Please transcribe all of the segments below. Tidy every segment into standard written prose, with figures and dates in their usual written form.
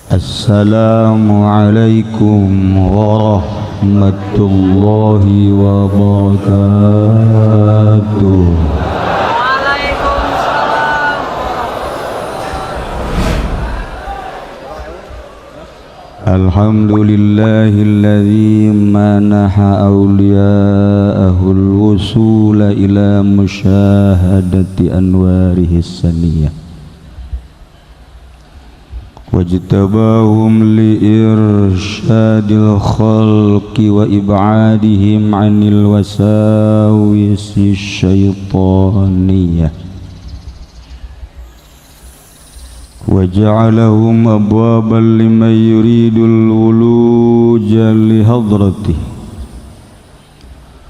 السلام عليكم ورحمة الله وبركاته. Waalaikumsalam. الحمد لله الذي منح أولياءه الوصول إلى مشاهدة أنواره السنية واجتباهم لإرشاد الخلق وإبعادهم عن الوساوس الشيطانية وجعلهم أبوابا لمن يريد الولوج لحضرته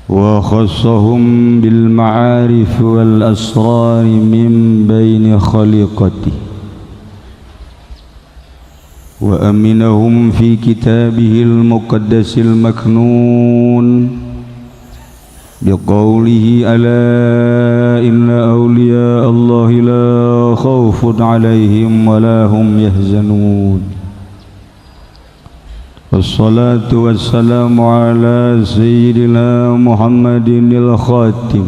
وخصهم بالمعارف والأسرار من بين خليقته وأمنهم في كتابه المقدس المكنون بقوله: ألا إن أولياء الله لا خوف عليهم ولا هم يحزنون. والصلاة والسلام على سيدنا محمد الخاتم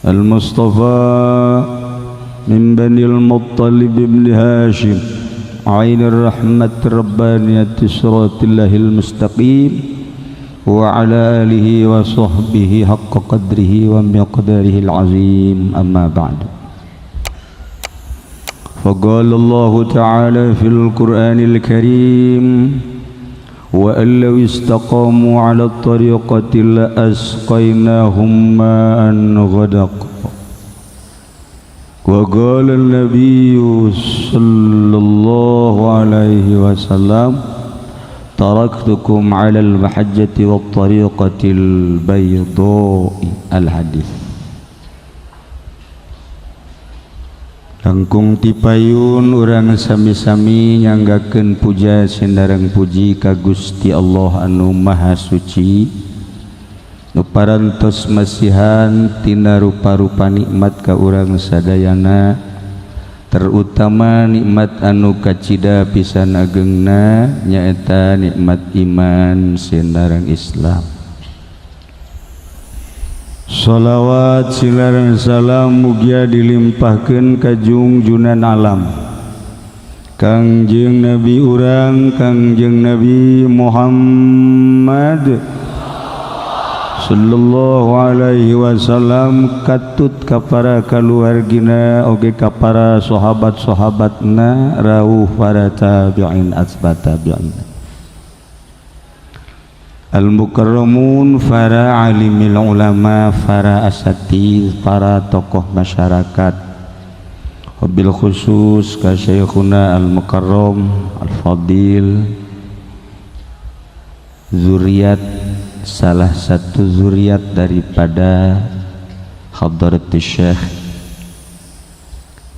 المصطفى من بني المطلب بن هاشم، عين الرحمة الربانية، صراط الله المستقيم، وعلى آله وصحبه حق قدره ومقداره العظيم. أما بعد، فقال الله تعالى في القرآن الكريم: وأن لو استقاموا على الطريقة لأسقيناهم ماء غدقا. وقال النبي صلى الله عليه وسلم: تركتكم على المحجة والطريقة البيضاء. الحديث. Langkung tipayun urang sami-sami nyanggakeun puja sinareng puji ka Gusti Allah anu Maha Suci, nu parantos masihan tina rupa-rupa nikmat ka urang sadayana, terutama nikmat anu kacida pisan agengna, nyaeta nikmat iman sinareng Islam. Shalawat sinareng salam mugia dilimpahkeun ka jungjunan alam, Kangjeng Nabi urang, Kangjeng Nabi Muhammad sallallahu alaihi wasallam, katut ka para kaluargina oge ka para sahabat-sahabatna, rawuh para tabi'in, atba tabi'in, al-mukarramun, para alimil ulama, para asatidz, para tokoh masyarakat, wabil khusus ka syekhuna al-mukarram al-fadil, zuriat, salah satu zuriat daripada Hadratus Syekh,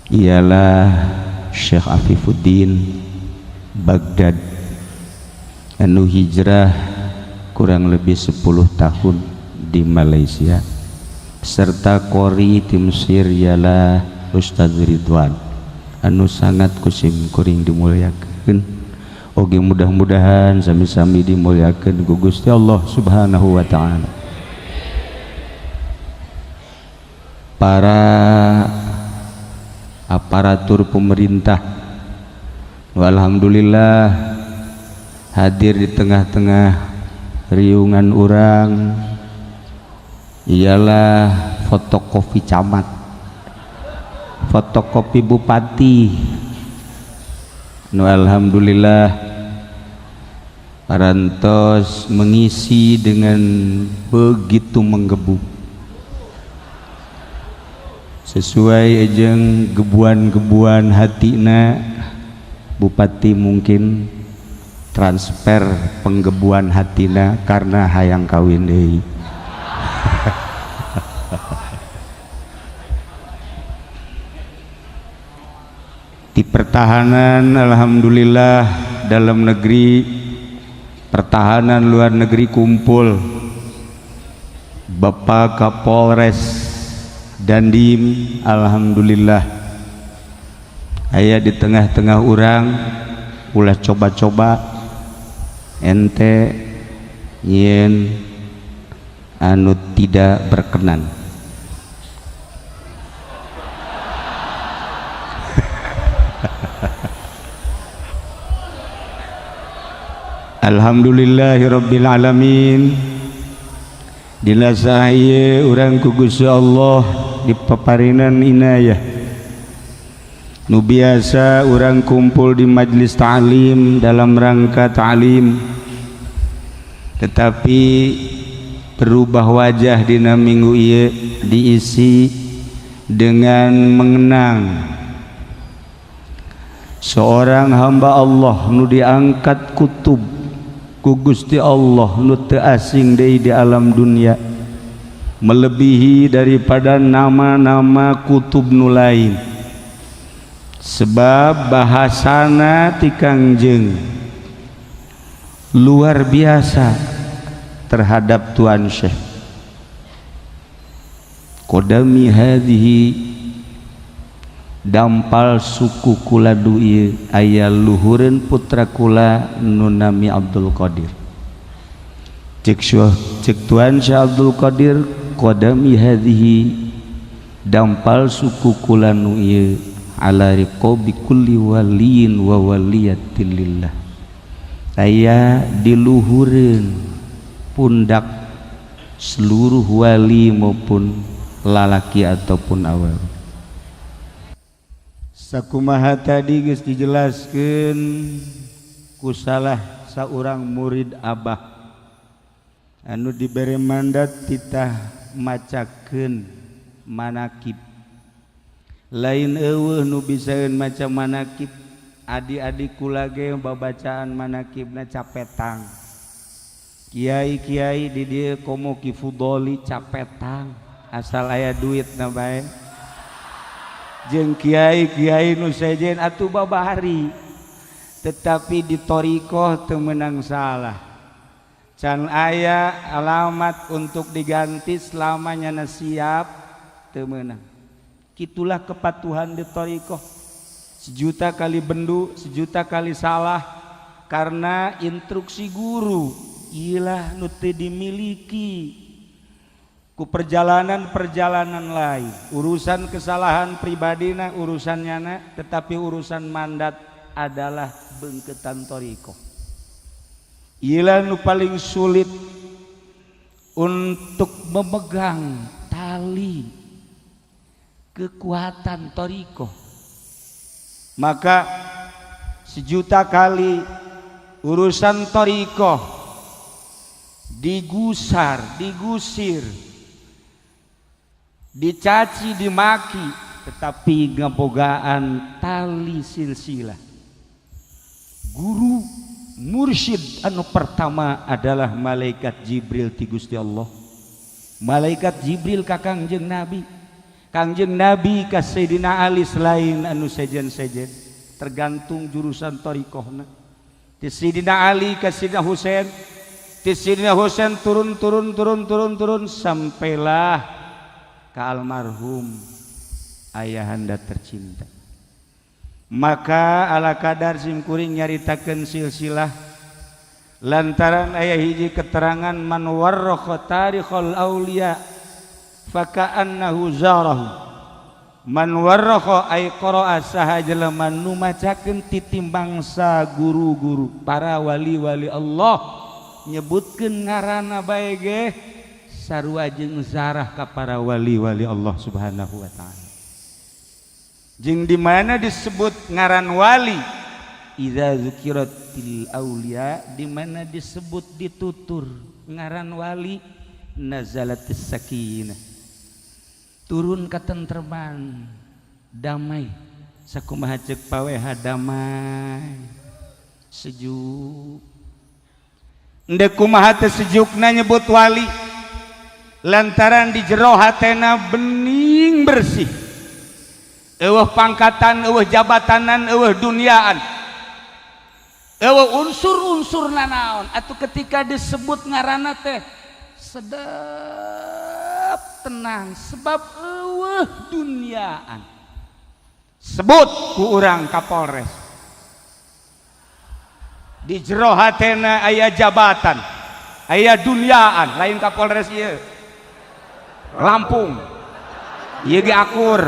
ialah Syekh Afifuddin Baghdad anu hijrah kurang lebih 10 tahun di Malaysia, serta qori ti Mesir, ialah Ustaz Ridwan anu sangat ku sim kuring dimuliakan. Oge mudah-mudahan sami-sami dimuliakan ku Gusti Allah Subhanahu wa Ta'ala. Para aparatur pemerintah, alhamdulillah hadir di tengah-tengah riungan urang, ialah fotokopi camat, fotokopi bupati nu alhamdulillah parantos mengisi dengan begitu menggebu sesuai jeung gebuan-gebuan hatina bupati. Mungkin transfer penggebuan hatina karena hayang kawin deui. Di pertahanan, alhamdulillah, dalam negeri, pertahanan luar negeri kumpul. Bapak Kapolres, Dandim, alhamdulillah aya di tengah-tengah urang. Ulah coba-coba ente yen anu tidak berkenan. Alhamdulillahirabbil alamin. Dina saha urang ku Gusti Allah dipaparinan inayah. Nu biasa urang kumpul di majlis ta'lim dalam rangka ta'lim, tetapi berubah wajah dina minggu ieu diisi dengan mengenang seorang hamba Allah nu diangkat kutub ku Gusti Allah, nu teu asing deui di alam dunia, melebihi daripada nama-nama kutub nu lain, sebab bahasana ti Kangjeng luar biasa terhadap Tuan Syekh. Qadami hadhihi, dampal suku kula du ieu aya luhureun putra kula nu nami Abdul Qadir. Cek syekh, cek Tuan Syekh Abdul Qadir, qadami hadhihi, dampal suku kula nu ieu, ala riqabi kulli waliyin wa waliyatin lillah, aya diluhureun pundak seluruh wali maupun lalaki ataupun awewe. Sakumaha tadi geus dijelaskeun ku salah saurang murid Abah anu dibere mandat titah macakeun manakib. Lain eueuh nu bisaeun maca manakib, adi-adi kula ge babacaan manakibna capetang, kiai-kiai di dieu komo Ki Fudoli capetang, asal aya duit na bae, jeung kiai-kiai nu sejen atuh babari. Tetapi di thoriqoh teu meunang salah, can aya alamat untuk diganti. Selamanya na siap teu meunang. Kitulah kepatuhan di thoriqoh. Sejuta kali bendu, sejuta kali salah, karena instruksi guru ilah nu teu dimiliki ku perjalanan-perjalanan lain. Urusan kesalahan pribadina urusannya na, tetapi urusan mandat adalah bengketan thoriqoh. Ilah nu paling sulit untuk memegang tali kekuatan thoriqoh. Maka sejuta kali urusan thoriqoh digusar, digusir, dicaci, dimaki, tetapi ngabogaan tali silsilah guru mursyid anu pertama adalah malaikat Jibril ti Gusti Allah. Malaikat Jibril ka Kangjeng Nabi, Kangjeng Nabi ka Sayyidina Ali, selain anu sejen-sejen tergantung jurusan thoriqohna, ti Sayyidina Ali ka Sayyidina Husain, ti Sayyidina Husain turun turun turun turun turun sampailah ke almarhum ayahanda tercinta. Maka ala kadar simkuring nyaritakeun silsilah lantaran aya hiji keterangan, man warrakha tarikhal auliya faka'annahu zarahu. Man warrakha ay qara'a, saha jelema nu macakeun titimbangsa guru-guru para wali-wali Allah, nyebutkeun ngaranna bae ge sarua jeung zarah ka para wali-wali Allah Subhanahu wa taala. Jeung di mana disebut ngaran wali, idza dzukiratil auliya, di mana disebut ditutur ngaran wali, nazalatis sakinah, turun katentreman, damai. Sakumaha ceuk paweha, damai sejuk. Endek kumaha teh sejukna nyebut wali? Lantaran di jero hatena bening bersih, eueuh pangkatan, eueuh jabatanan, eueuh duniaan, eueuh unsur-unsur nanaon. Atau ketika disebut ngaranna teh sedap, tenang, sebab eueuh duniaan. Sebut ku urang Kapolres. Di jero hatena aya jabatan, aya duniaan, lain Kapolres ieu. Lampung. Ieu ge akur.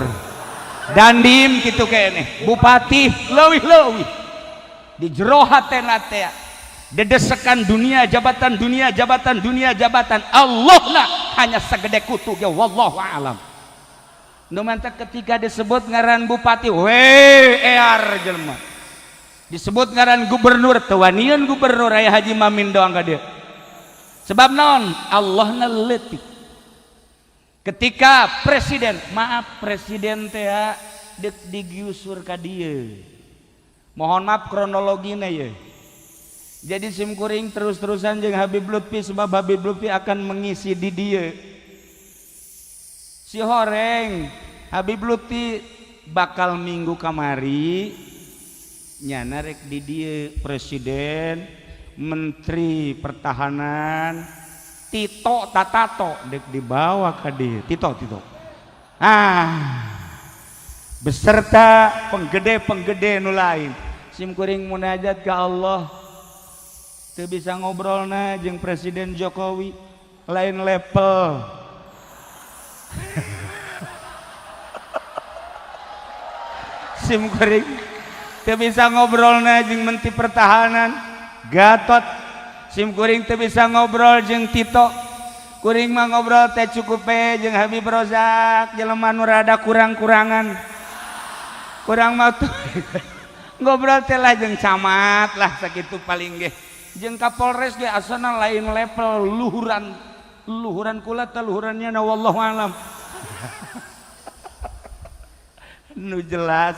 Dandim kitu keneh, bupati leuwih-leuwih. Di jero hatena teh dedesekan dunia, jabatan dunia, jabatan dunia, jabatan. Allah lah hanya segede kutu ge, wallahu alam. Nu mantak ketika disebut ngaran bupati, we ear jelema. Disebut ngaran gubernur, teu wanian gubernur aya Haji Mamin doang ka dieu. Sebab naon? Allahna leutik. Ketika presiden, maaf presiden teh deuk digiusur ka dieu. Mohon maaf kronologina ye. Jadi sim kuring terus-terusan jeung Habib Lutfi sebab Habib Lutfi akan mengisi di dieu. Si horeng Habib Lutfi bakal minggu kamari nyana rek di dieu presiden, menteri pertahanan Tito Tatato dek dibawa ka dieu. Tito Tito. Ah. Beserta penggede-penggede nu lain. Sim kuring munajat ka Allah. Teu bisa ngobrolna jeung Presiden Jokowi, lain level. Sim kuring teu bisa ngobrolna jeung Menteri Pertahanan Gatot. Sim kuring teu bisa ngobrol jeung Tito. Kuring mah ngobrol teh cukup we jeung Habib Rozak, jelema nu rada kurang-kurangan. Kurang mah tuh ngobrol teh lah jeung camat lah sakitu paling ge. Jeung Kapolres ge asana lain level, luhuran luhuran kula teh luhurannya na wallahu alam. Nu jelas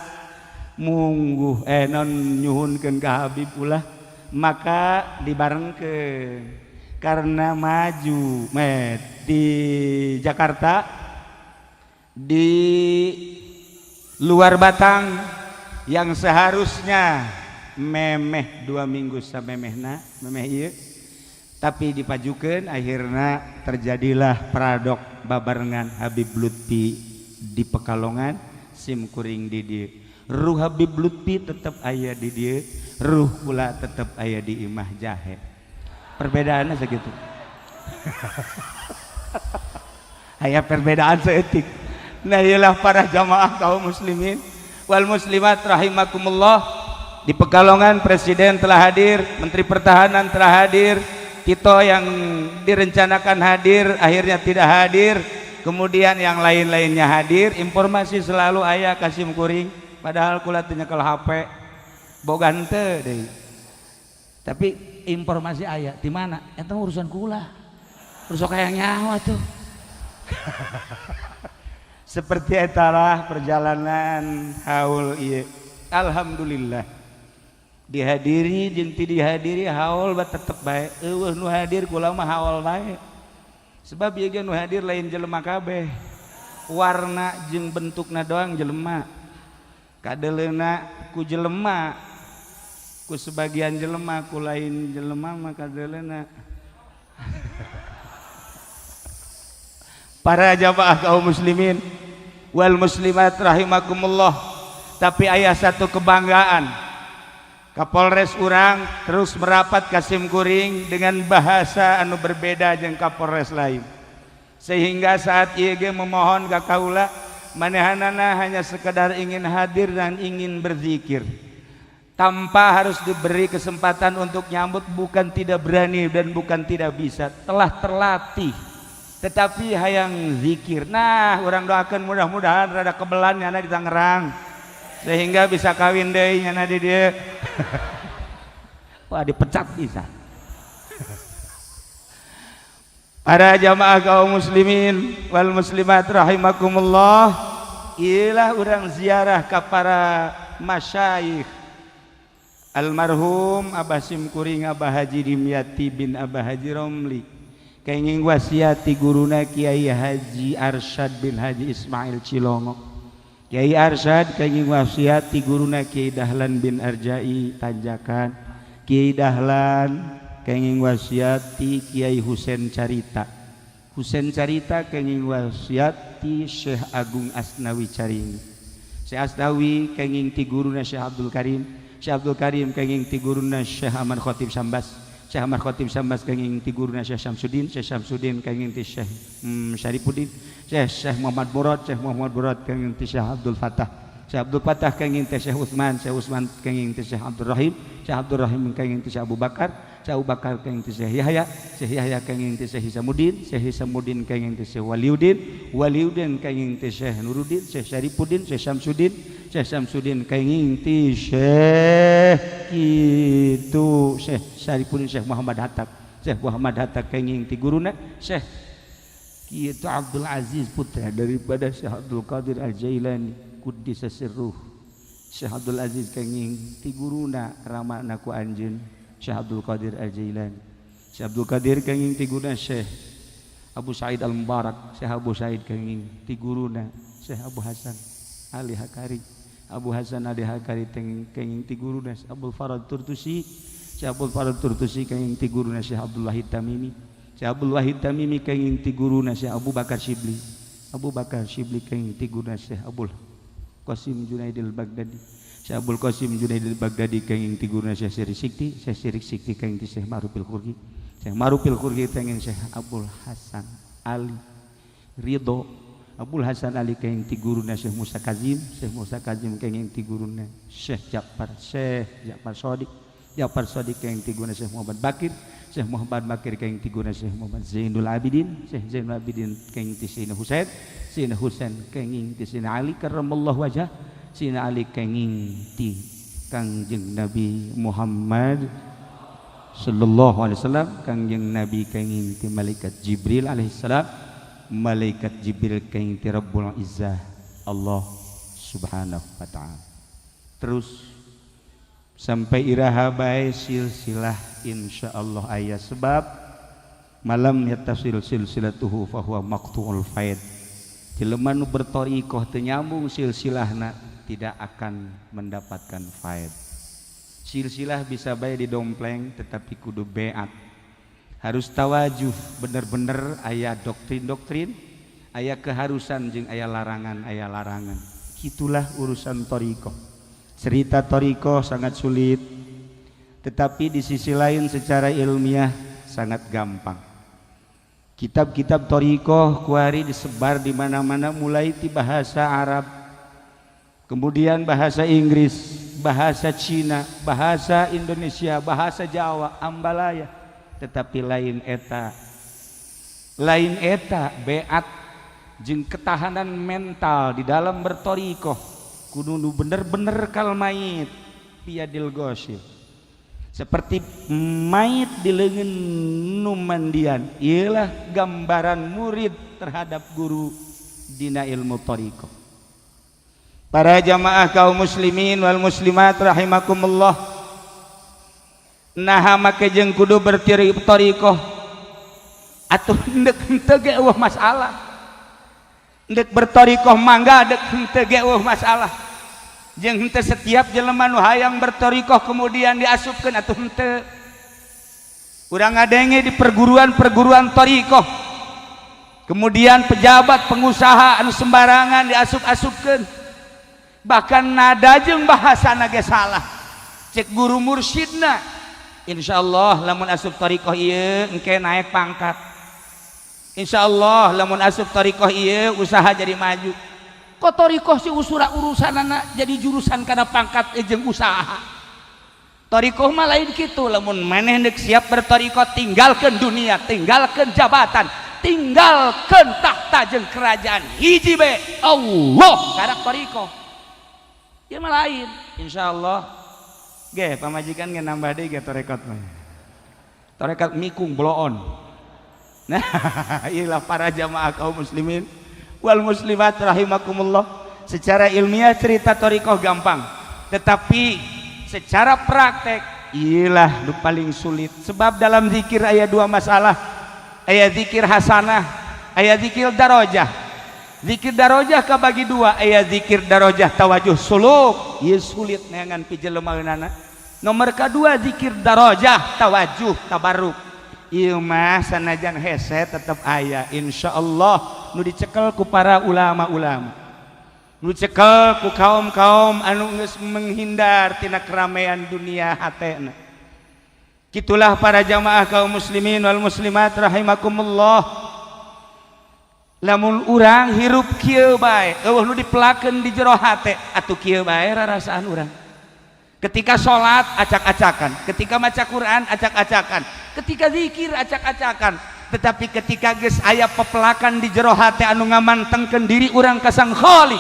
mungguh non nyuhunkeun ka Habib ulah maka dibarengkeun karena maju met di Jakarta di luar Batang yang seharusnya memeh 2 minggu samemehna memeh ieu tapi dipajukeun akhirna terjadilah paradok babarengan Habib Lutfi di Pekalongan sim kuring di dieu. Ruh Habib Lutfi tetep aya di dieu, ruh kula tetep aya di Imah Jahe. Perbedaannya segitu. Aya perbedaan seetik. Nah iyalah para jamaah kaum muslimin wal muslimat rahimakumullah. Di Pekalongan presiden telah hadir, menteri pertahanan telah hadir, Tito yang direncanakan hadir akhirnya tidak hadir, kemudian yang lain-lainnya hadir. Informasi selalu aya ka sim kuring, padahal kula teu nyekel HP boga henteu deui. Tapi informasi aya di mana? Eta urusan kula. Urusan kayak nyawa tuh. Seperti etalah perjalanan haul ieu. Alhamdulillah. Dihadiri jeung teu dihadiri haul bae tetep bae. Eueuh nu hadir kula mah haul bae. Sebab ieu ge nu hadir lain jelema kabeh. Warna jeung bentukna doang jelema. Kadeleuna ku jelema. Ku sebagian jelema, ku lain jelema mah kadeleuna. Para jamaah kaum muslimin wal muslimat rahimakumullah. Tapi aya satu kebanggaan. Kapolres urang terus merapat ka sim kuring dengan bahasa anu berbeda jeung Kapolres lain. Sehingga saat ieu ge memohon ka kaula, manehanana hanya sekedar ingin hadir dan ingin berzikir. Tanpa harus diberi kesempatan untuk nyambut, bukan tidak berani dan bukan tidak bisa, telah terlatih. Tetapi hayang zikir. Nah, urang doakan mudah-mudahan rada kebelan nyana di Tangerang sehingga bisa kawin deui nyana di dieu. Wah, dipecat bisa. Para jamaah kaum muslimin wal muslimat rahimakumullah, ilah urang ziarah ka para masyayikh. Almarhum Abah Simkuring Abah Haji Dimyati bin Abah Haji Romli. Kenging wasiat ti guruna Kiai Haji Arsyad bin Haji Ismail Cilongo. Kiai Arsyad kenging wasiat ti guruna Kiai Dahlan bin Arjai Tanjakan. Kiai Dahlan kenging wasiat ti Kiai Husen Carita. Husen Carita kenging wasiat ti Syekh Agung Asnawi Caringi. Syekh Asnawi kenging ti guruna Syekh Abdul Karim. Syekh Abdul Karim kenging ti guruna Syekh Ahmad Khatib Sambas. Syekh Ahmad Khatib Sambas kenging ti guruna Syekh Syamsuddin. Syekh Syamsuddin kenging ti Syekh Syarifuddin, Syekh Syekh Muhammad Murad. Syekh Muhammad Murad kenging ti Syekh Abdul Fatah. Syekh Abdul Fatah kenging ti Syekh Utsman. Syekh Utsman kenging ti Syekh Abdul Rahim. Syekh Abdul Rahim kenging ti Syekh Abu Bakar. Syekh Abu Bakar kenging ti Syekh Yahya. Syekh Yahya kenging ti Syekh Hisamuddin. Syekh Hisamuddin kenging ti Syekh Waliuddin. Waliuddin kenging ti Syekh Nuruddin, Syekh Syarifuddin, Syekh Syamsuddin. Syekh Syamsuddin kenging ti Syekh kitu Syekh Syarifuddin, Syekh Muhammad Hatta. Syekh Muhammad Hatta kenging ti guruna Syekh kitu Abdul Aziz, putra daripada Syekh Abdul Qadir Al-Jailani Quddisa sirruh. Syekh Abdul Aziz kenging ti guruna ramana ku anjeun, Syekh Abdul Qadir Al-Jailani. Syekh Abdul Qadir kenging ti guruna Syekh Abu Said Al-Mubarak. Syekh Abu Said kenging ti guruna Syekh Abu Hasan Ali Hakari. Abu Hasan Ali Hakari kenging ti guruna Abdul Farad Turtusi. Syekh Abdul Farad Turtusi kenging ti guruna Syekh Abdul Wahid Tamimi. Syekh Abdul Wahid Tamimi kenging ti guruna Syekh Abu Bakar Shibli. Abu Bakar Shibli kenging ti guruna Syekh Abul Qasim Junaidil Baghdadi. Syekh Abul Qasim Junaidil Baghdadi kenging ti guruna Syekh Siri Sikti. Syekh Siri Sikti kenging ti Syekh Ma'rufil Khurgi. Syekh Ma'rufil Khurgi kenging Syekh Abul Hasan Ali Ridho. Abul Hasan Ali kenging ti guruna Syekh Musa Kazim. Syekh Musa Kazim kenging ti guruna Syekh Ja'far. Syekh Ja'far Shadiq. Ja'far Shadiq kenging ti guruna Syekh Muhammad Bakir. Syekh Muhammad Bakir kenging ti guruna Syekh Muhammad Zainul Abidin. Syekh Zainul Abidin kenging ti Sayyidina Husain. Sayyidina Husain kenging ti Sayyidina Ali karramallahu wajah. Sayyidina Ali kenging ti Kangjeng Nabi Muhammad sallallahu alaihi wasallam. Kangjeng Nabi kenging ti malaikat Jibril alaihissalam. Malaikat Jibril kenging ti Rabbul Izzah Allah Subhanahu wa taala. Terus sampai iraha bae silsilah, insyaallah aya, sebab ma lam yattasil silsilatuhu fahuwa maqtu'ul faid. Jelema nu berthoriqoh teu nyambung silsilahna tidak akan mendapatkan faid. Silsilah bisa bae didompleng, tetapi kudu beat, harus tawajuh bener-bener, aya doktrin-doktrin, aya keharusan jeung aya larangan, aya larangan. Itulah urusan thoriqoh. Cerita thoriqoh sangat sulit, tetapi di sisi lain secara ilmiah sangat gampang. Kitab-kitab thoriqoh kuari disebar di mana-mana, mulai di bahasa Arab, kemudian bahasa Inggris, bahasa Cina, bahasa Indonesia, bahasa Jawa, ambalaya. Tetapi lain eta, lain eta. Beat jeung ketahanan mental di dalam berthoriqoh kudu nu bener-bener kal mayit biyadil ghosil, seperti mayit di leungeun nu mandian. Ialah gambaran murid terhadap guru dina ilmu thoriqoh. Para jamaah kaum muslimin wal muslimat rahimakumullah, nah, make jeung kudu berthoriqoh atuh ndek henteu ge euweuh masalah. Ndek berthoriqoh mangga, dek henteu ge euweuh masalah. Jeung henteu setiap jelema nu hayang berthoriqoh kemudian diasupkeun atuh, henteu. Urang ngadenge di perguruan-perguruan thoriqoh, kemudian pejabat, pengusaha anu sembarangan diasup-asupkeun, bahkan nada jeung bahasana ge salah. Cek guru mursyidna, insyaallah lamun asup thoriqoh ieu engke naik pangkat, insyaallah lamun asup thoriqoh ieu usaha jadi maju. Kok thoriqoh si usura urusanana jadi jurusan kana pangkat jeung usaha? Thoriqoh mah lain kitu. Lamun maneh deuk siap berthoriqoh, tinggalkeun dunia, tinggalkeun jabatan, tinggalkeun tahta jeung kerajaan, hiji be Allah, karak thoriqoh. Ieu mah lain. Insyaallah ge pamajikan ge nambah deui ge tarekat mah, tarekat mikung bloon. Nah, inilah para jamaah kaum muslimin wal muslimat rahimakumullah. Secara ilmiah cerita thoriqoh gampang, tetapi secara praktek iyalah lu paling sulit, sebab dalam zikir aya dua masalah: aya zikir hasanah, aya zikir darojah. Zikir darojah kabagi dua: aya zikir darojah tawajuh suluk, ieu sulit neangan pijelemaeunana. Nomor kedua, zikir darojah tawajuh tabarruk. Ieu mah sanajan hese tetep aya, insyaallah, nu dicekel ku para ulama-ulama. Nu cekel ku kaum-kaum anu geus menghindar tina keramaian dunia hatena. Gitulah para jamaah kaum muslimin wal muslimat rahimakumullah. Lamun urang hirup kieu bae, euweuh nu dipelakeun di jero hate, atuh kieu bae rarasaan urang. Ketika sholat acak-acakan, ketika maca Quran acak-acakan, ketika zikir acak-acakan. Tetapi ketika geus aya pepelakan di jero hate anu ngamantengkeun diri urang ka Sang Khalik,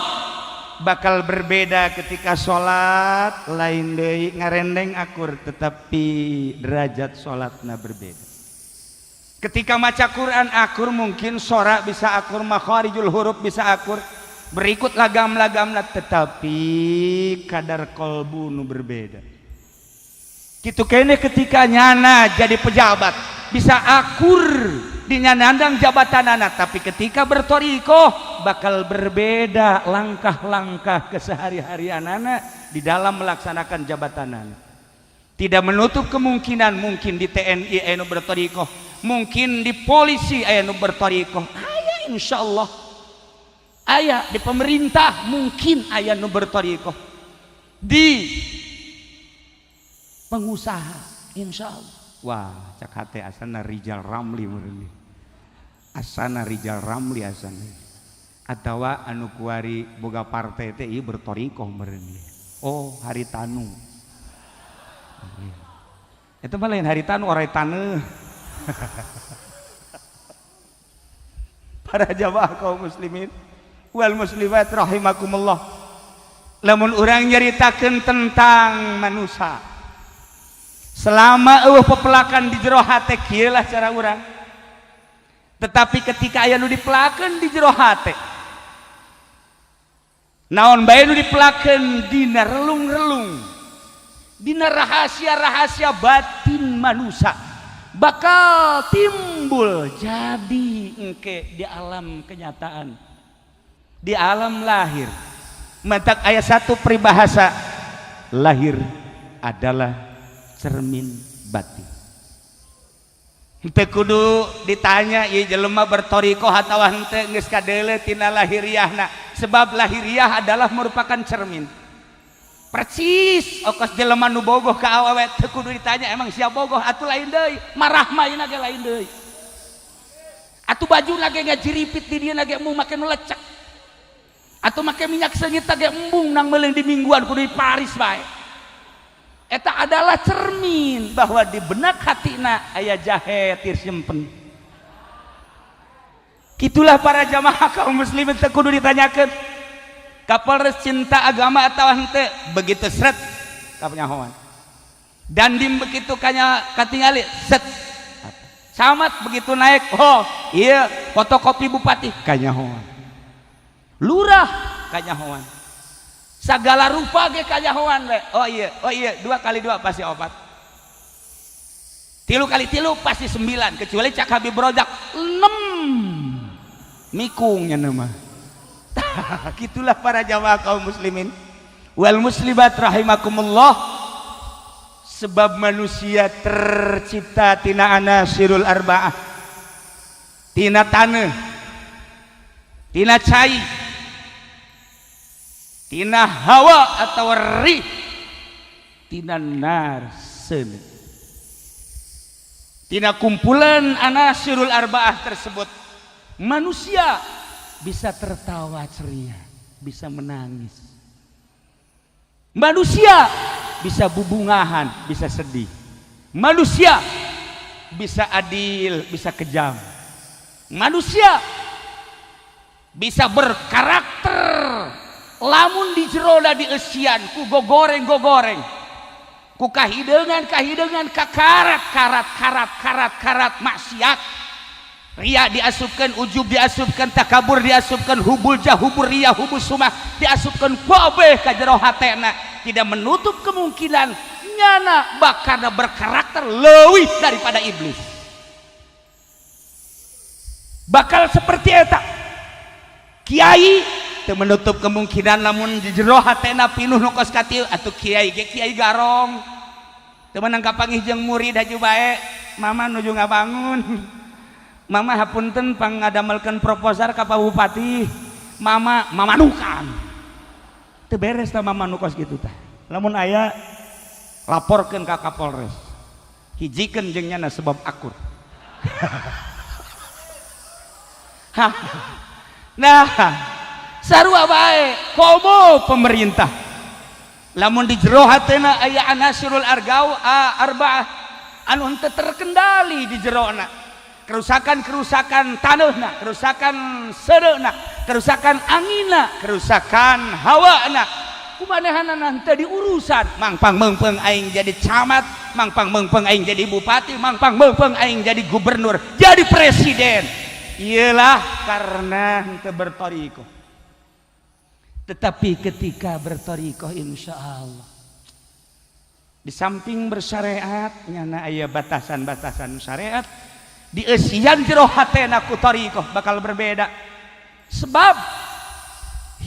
bakal berbeda. Ketika sholat lain deui, ngarendeng akur, tetapi derajat sholatna berbeda. Ketika maca Quran akur, mungkin sorak bisa akur, makharijul huruf bisa akur, berikut lagam-lagamna, tetapi kadar kolbu nu berbeda. Gitu kene ketika nyana jadi pejabat, bisa akur di nyanandang jabatan anak, tapi ketika bertorikoh bakal berbeda langkah-langkah kesehari-harian anak di dalam melaksanakan jabatan anak. Tidak menutup kemungkinan mungkin di TNI anu bertorikoh, mungkin di polisi anu bertorikoh, aya, insya Allah aya. Di pemerintah mungkin aya nu bertorikoh, di pengusaha insya Allah. Wah, cak hate asana Rizal Ramli meureun, asana Rizal Ramli, asana atawa anu kuari boga partai teh ieu bertorikoh meureun. Oh, Haritanu itu mah, lain Haritanu, orai taneuh. Para jamaah kaum muslimin wal muslimat rahimakumullah, lamun urang nyaritakeun tentang manusia selama euweuh pepelakan di jero hate, kieu lah cara urang. Tetapi ketika aya nu dipelakeun di jero hate, naon bae nu dipelakeun dina relung-relung, dina rahasia-rahasia batin manusia, bakal timbul jadi engke di alam kenyataan, di alam lahir. Matak aya satu peribahasa, lahir adalah cermin batin. Teu kudu ditanya ieu jelema bertorikoh atawa henteu, geus kadeuleu tina lahiriahna, sebab lahiriah adalah merupakan cermin percis. Okos jelema nu bogoh ka awewe, teu kudu ditanya, "Emang siap bogoh?" Atuh lain deui, marah mah ge lain deui. Atuh baju ge ngajiripit di dieu ge embung make nu lecek, atuh make minyak seungit ge embung nang meuleung di mingguan, kudu di Paris bae. Eta adalah cermin bahwa di benak hatina aya jahe tir simpen. Gitulah para jamaah kaum muslimin, teu kudu ditanyakeun Kapolres cinta agama atau henteu, begitu seret kapenyahoan dandim, begitu kanya katingali set, camat begitu naik, oh iya, fotokopi bupati kanyahoan, lurah kanyahoan, segala rupa ge kanyahoan we. Oh iya, oh iya, dua kali dua pasti opat, tilu kali tilu pasti sembilan, kecuali cak Habib Rojak enam, mikungnya nama. Gitulah para jamaah kaum muslimin wal muslimat rahimakumullah, sebab manusia tercipta tina anasirul arba'ah, tina tanah, tina cai, tina hawa atau rih, tina nar seuneu. Tina kumpulan anasirul arba'ah tersebut manusia bisa tertawa ceria, bisa menangis, manusia bisa bubungahan, bisa sedih, manusia bisa adil, bisa kejam, manusia bisa berkarakter. Lamun di jeroda dieusian ku gogoreng-gogoreng, ku kahideungan kahideungan, kakarat karat karat karat karat maksiat, ria diasupkan, ujub diasupkan, takabur diasupkan, hubul jah, hubur ria, hubul sumah diasupkan kabeh ka jero hatena, tidak menutup kemungkinan nyana bakal berkarakter leuwih daripada iblis. Bakal seperti eta kiai, teu menutup kemungkinan lamun di jero hatena pinuh nu kos katiu, atuh kiai ge kiai garong, teu meunang kapanggih jeung murid haju bae. "Mama nuju ngabangun, Mama, hapunten, pangadamelkeun proposal ka Pak Bupati, Mama." Mamanukan. Teu beres tah mama nu kos kitu tah. Lamun aya, laporkeun ka Kapolres, hijikeun jeung nyana sebab akur. Nah, sarua bae komo pemerintah, lamun di jero hatena aya anasirul argau arbaah anu henteu terkendali di jerona, kerusakan-kerusakan tanahna, kerusakan sereuna, kerusakan anginna, kerusakan hawana, kumanehanana henteu diurusan. Mangpang meungpeung aing jadi camat, mangpang meungpeung aing jadi bupati, mangpang meungpeung aing jadi gubernur, jadi presiden. Iyalah, karena henteu bertorikoh. Tetapi ketika bertorikoh, insya Allah di samping bersyariat, nyana aya batasan-batasan syariat dieusian jero hatena ku torikoh bakal berbeda. Sebab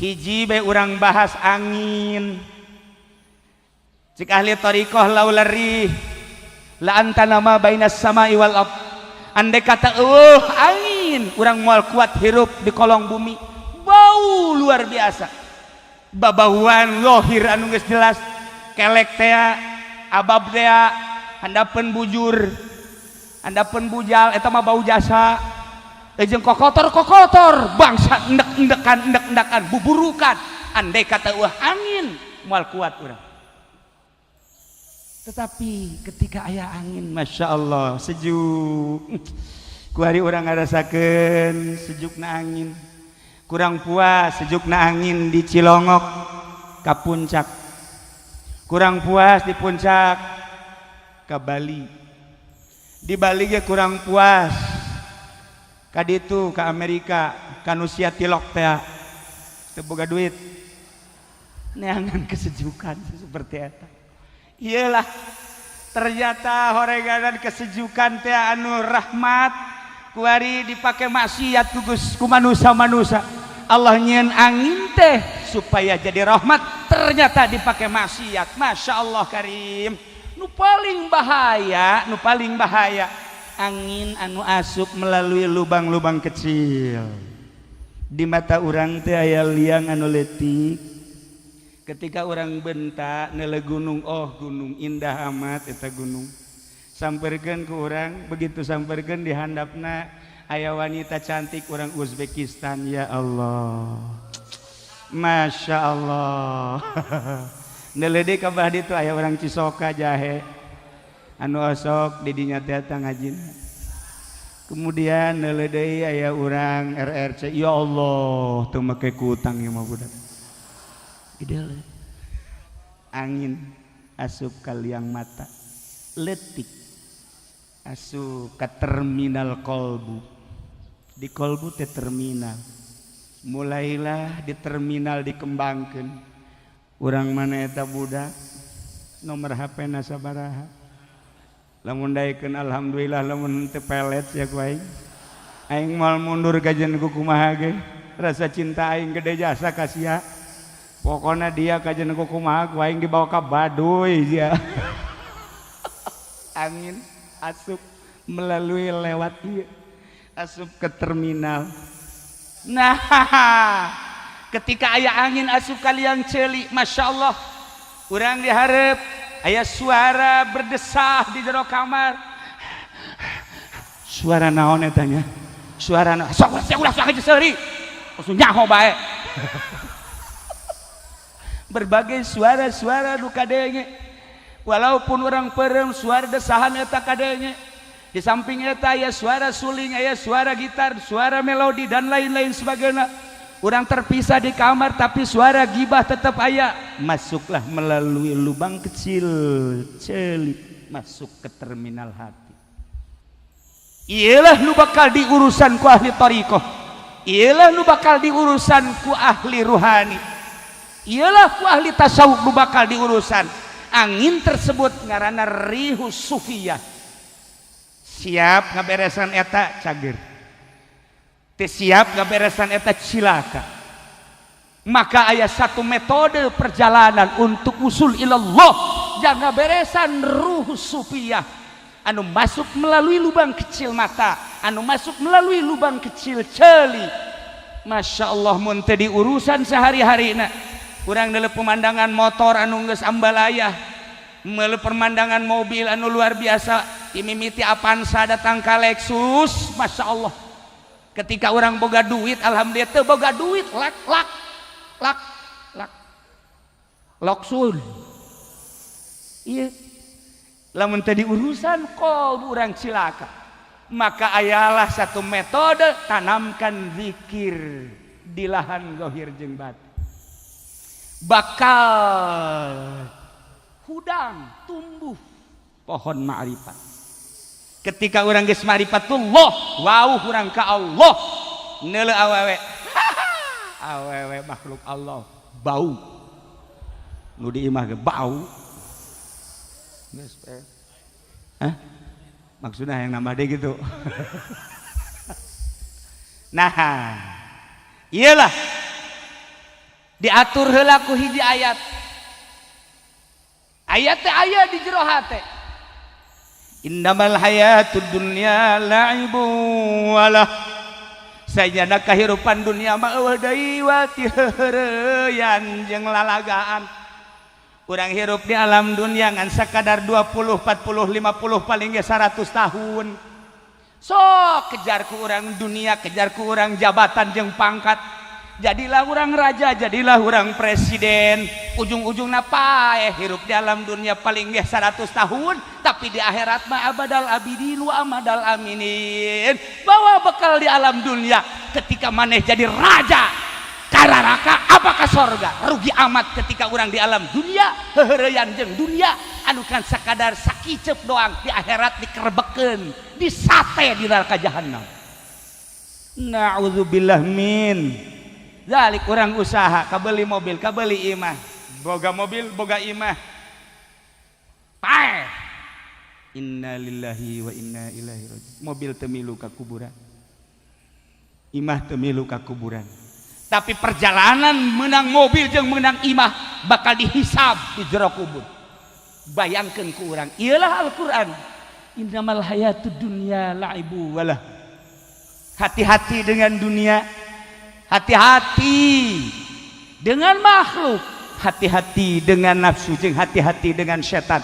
hiji be urang bahas angin, cik ahli torikoh, laula rih la antana ma bainas sama'i wal ard. Andai kata eueuh angin, urang moal kuat hirup di kolong bumi. Bau luar biasa, babauan lohir anu geus jelas, kelek tea, abab tea, handapeun bujur, handapeun bujal, eta mah bau jasa. Jeung kokotor-kokotor bangsa endek-endekan, endek-endekan, buburukan. Andai kata eueuh angin, moal kuat urang. Tetapi ketika aya angin, masya Allah, sejuk. Kuari urang ngarasakeun sejukna angin. Kurang puas sejukna angin di Cilongok ka puncak, kurang puas di puncak ke Bali, di Bali ge kurang puas ka ditu, ke Amerika, ka nu sia tilok teh, teu boga duit, neangan kesejukan seperti eta. Iyalah, ternyata horeganan kesejukan teh anu rahmat kuari dipake maksiat ku manusia-manusia. Allah nyieun angin teh supaya jadi rahmat, ternyata dipakai maksiat. Masya Allah karim. Nu paling bahaya, nu paling bahaya angin anu asup melalui lubang-lubang kecil di mata urang teh. Aya liang anu letik. Ketika urang bentak nele gunung, "Oh, gunung, indah amat eta gunung," samperkeun ku urang. Begitu samperkeun, di handapna aya wanita cantik orang Uzbekistan. Ya Allah, Masya Allah. Nele deui ka belah ditu aya orang Cisoka jahe anu osok di dinya teh ngajina. Kemudian nele deui aya urang RRC. Ya Allah, teu make kutang ieu mah budak. Ideal angin asup ka liang mata letik, asup ke terminal kolbu. Di kolbu teh terminal. Mulailah di terminal dikembangkan, urang mana eta budak, nomor HP na sabaraha. Lamun daekeun, alhamdulillah. Lamun teu, pelet ya ku aing. Aing moal mundur kajen ku kumaha ge. Rasa cinta aing gede jasa ka sia. Pokoknya dia kajen ku kumaha ku aing dibawa ka Baduy dia. Angin asup melalui lewat ieu, asup ke terminal. Nah, ketika aya angin asup ka liang ceuli, masya Allah, urang diharap aya suara berdesah di jero kamar. Suara naon eta nya? Suara naon? Sok ulah, ulah, sok aja seuri, langsung nyaho bae. Berbagai suara-suara nu kadenge, walaupun urang perem, suara desahan eta kadenge. Di samping eta aya suara suling, aya suara gitar, suara melodi, dan lain-lain sebagainya. Urang terpisah di kamar, tapi suara gibah tetap aya. Masuklah melalui lubang kecil celik, masuk ke terminal hati. Iyalah nu bakal diurusan ku ahli thariqah, iyalah nu bakal diurusan ku ahli ruhani, iyalah ku ahli tasawuf nu bakal diurusan. Angin tersebut ngaranna rihus sufiyah. Siap ngaberesan eta, cager. Teu siap ngaberesan eta, cilaka. Maka aya satu metode perjalanan untuk usul ilallah, jangan beresan ruh sufiyah anu masuk melalui lubang kecil mata, anu masuk melalui lubang kecil celi. Masya Allah, mun teu diurusan sehari-hari na. Urang neuleu pemandangan motor anu geus ambalaya, meuleu pemandangan mobil anu luar biasa, timimiti Avanza datang ka Lexus. Masya Allah, ketika urang boga duit, alhamdulillah. Teu boga duit, lak lak lak lak loksul. Iya, lamun tadi urusan kolbu urang cilaka. Maka ayalah satu metode, tanamkan zikir di lahan zahir jeung batin, bakal hudang tumbuh pohon ma'rifat. Ketika urang geus ma'rifatullah, wow, urang ka Allah, neuleu awewe, awewe makhluk Allah bau, nu di imah ge bau geus. Hah? Maksudnya yang nambah deh gitu. Nah, iyalah, diatur heula ku hiji ayat. Ayat teh aya di jero hate. Innamal hayatud dunya la'ibu walah. Sajana kahirupan dunia mah euweuh deui wa ti heureyan jeung lalagaan. Urang hirup di alam dunia ngan sakadar 20, 40, 50, paling ge 100 tahun. Sok kejar ku urang dunia, kejar ku urang jabatan jeung pangkat. Jadilah urang raja, jadilah urang presiden. Ujung-ujungna paeh. Hirup di alam dunia paling ge 100 tahun, tapi di akhirat mah abadal abidin wa amadal aminin. Bawa bekal di alam dunia, ketika maneh jadi raja ka neraka apa ka sorga, rugi amat. Ketika urang di alam dunia heureuyan jeung dunia anu kan sakadar sakiceup doang, di akhirat dikerebekeun, disate di neraka jahanam. Na'udzubillah min dzalik. Urang usaha kabeli mobil, kabeli imah, boga mobil, boga imah, paeh. Innalillahi wa inna ilaihi raji'un. Mobil teu milu ka kuburan, imah teu milu ka kuburan, tapi perjalanan menang mobil jeung menang imah bakal dihisab di jero kubur. Bayangkan ku urang, iyalah Al-Quran, innamal hayatud dunya la'ibu walah. Hati-hati dengan dunia, hati-hati dengan makhluk, hati-hati dengan nafsu jeung hati-hati dengan setan.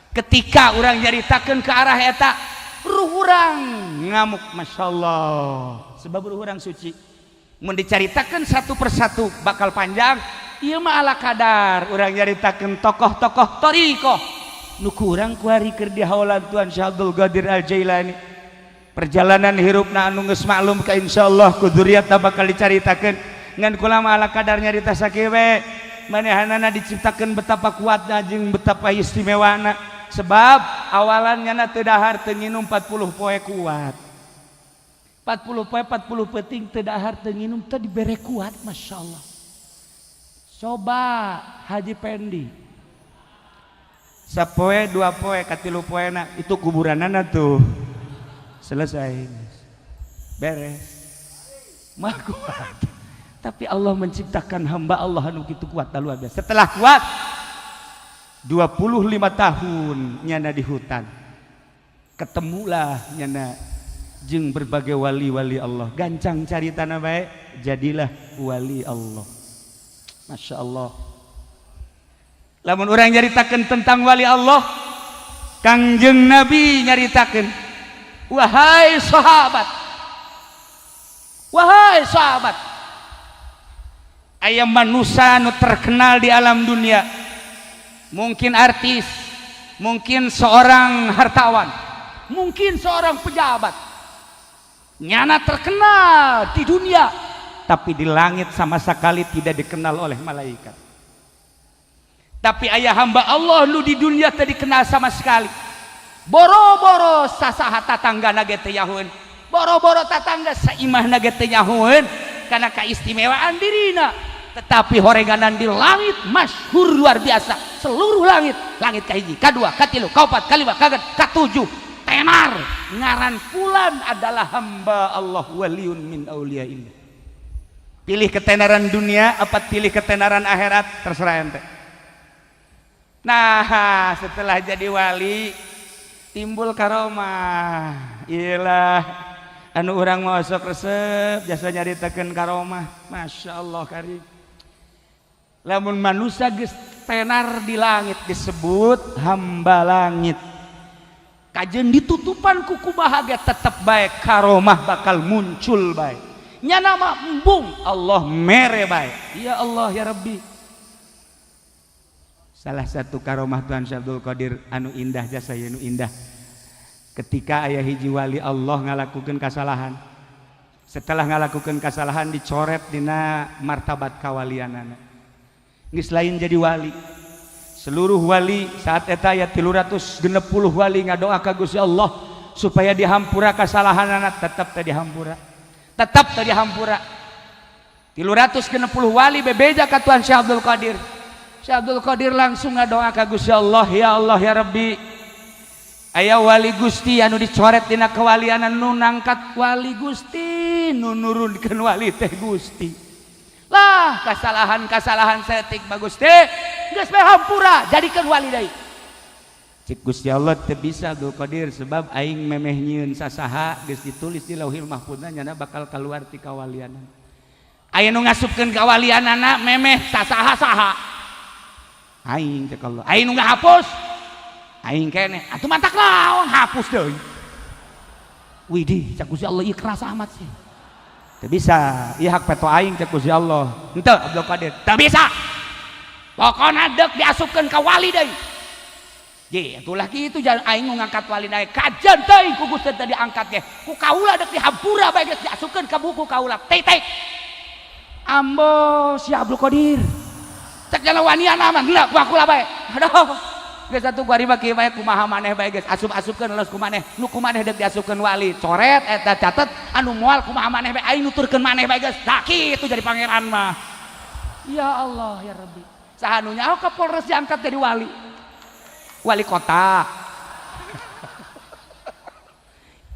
Ketika urang nyaritakeun ke arah eta, ruh urang ngamuk. Masya Allah, sebab ruh urang suci. Mun dicaritakeun satu persatu bakal panjang. Ieu mah ala kadar urang nyaritakeun tokoh-tokoh thoriqoh nu kurang kuari keur di haulan Tuan Syekh Abdul Qadir Al Jailani, perjalanan hirupna anu geus maklum ka insyaallah ku dzurriatna bakal dicaritakeun. Ngan kula mah ala kadar nyarita sakieu we. Manehanana diciptakeun betapa kuatna jeung betapa istimewana, sebab awalan nyana teu dahar teu nginum 40 poe kuat. 40 poe 40 peuting teu dahar teu nginum teu dibere kuat. Masya Allah. Coba Haji Pendi, sapoe dua poe katilu poena itu kuburanana tuh selesai, beres mah kuat. Tapi Allah menciptakan hamba Allah anu kitu kuat, luar biasa. Setelah kuat 25 tahun nyana di hutan, ketemulah nyana jeung berbagai wali-wali Allah. Gancang caritana bae, jadilah wali Allah. Masya Allah, lamun urang nyaritakeun tentang wali Allah, Kangjeng Nabi nyaritakeun, "Wahai sahabat, wahai sahabat, aya manusia nu terkenal di alam dunia, mungkin artis, mungkin seorang hartawan, mungkin seorang pejabat. Nyana terkenal di dunia, tapi di langit sama sekali tidak dikenal oleh malaikat. Tapi aya hamba Allah nu di dunia teu dikenal sama sekali. Boro-boro sasaha tatangga ge teu nyahoeun, boro-boro tatangga saimahna ge teu nyahoeun karena keistimewaan dirina. Tetapi horeganan di langit masyhur luar biasa. Seluruh langit, langit kahiji, kadua, katilu, kaopat, kalima, kagenep, katujuh, tenar ngaran fulan adalah hamba Allah, waliun min auliyaillah." Pilih ketenaran dunia apa pilih ketenaran akhirat, terserah ente. Nah, setelah jadi wali timbul karomah. Iyalah anu urang mau sok resep jasa nyaritakeun karomah. Masya Allah karim. Lamun manusia geus tenar di langit disebut hamba langit. Kajeun ditutupan ku kumaha ge tetep bae karomah bakal muncul bae. Nyana mah embung, Allah mere bae. Ya Allah ya Rabbi. Salah satu karomah Tuhan Syekh Abdul Qadir anu indah, jasa anu indah. Ketika aya hiji wali Allah ngalakukeun kasalahan. Setelah ngalakukeun kasalahan, dicoret dina martabat kawalianana. Geus lain jadi wali. Seluruh wali saat eta aya 360 wali ngadoa ka Gusti Allah supaya dihampura kasalahanana, tetep teu dihampura. Tetep teu dihampura. 360 wali bebeja ka Tuhan Syekh Abdul Qadir. Syekh Abdul Qadir langsung ngadoa ka Gusti Allah, "Ya Allah ya Rabbi, aya wali Gusti anu dicoret dina kewalian, nu nangkat wali Gusti, nu nurunkeun wali teh Gusti. Lah, kasalahan-kasalahan saeutik bagus teh geus bae hampura, jadikeun wali deui." Cik Gusti Allah, "Teu bisa, Abdul Qadir, sebab aing memeh nyieun sasaha geus ditulis di Lauhil Mahfuzna nyana bakal keluar ti kawalianan. Aya nu ngasupkeun kawalianana memeh sasaha saha? Aing," cek Allah. "Aing nu ngahapus aing keneh, atuh mantak lawan hapus deui?" "Widih," cek Gusti Allah, "ieu keras amat sih. Teu bisa, ieu hak peto aing," cek Gusti Allah. "Henteu, Abdul Qadir, teu bisa. Pokona deuk diasupkeun ka wali deui." Ye, atulah kitu jangan aing nu ngangkat wali deui. Kajeun teuing ku Gusti teu diangkat ge. Ku kaula deuk dihampura bae, geus diasupkeun ka buku kaula. Titik. Ambo si Abdul Qadir. Cek jalan wanian aman, henteu ku aku lah bae. Aduh. Geus atuh ku ari mah kieu bae, kumaha maneh bae geus asup-asupkeun los ku maneh. Nu ku maneh deuk diasupkeun wali. Coret eta, catet anu moal kumaha maneh bae, aing nuturkeun maneh bae geus. Tah kitu jadi pangeran mah. Ya Allah ya Rabbi. Saha nu nyaho Kapolres diangkat jadi wali? Wali kota.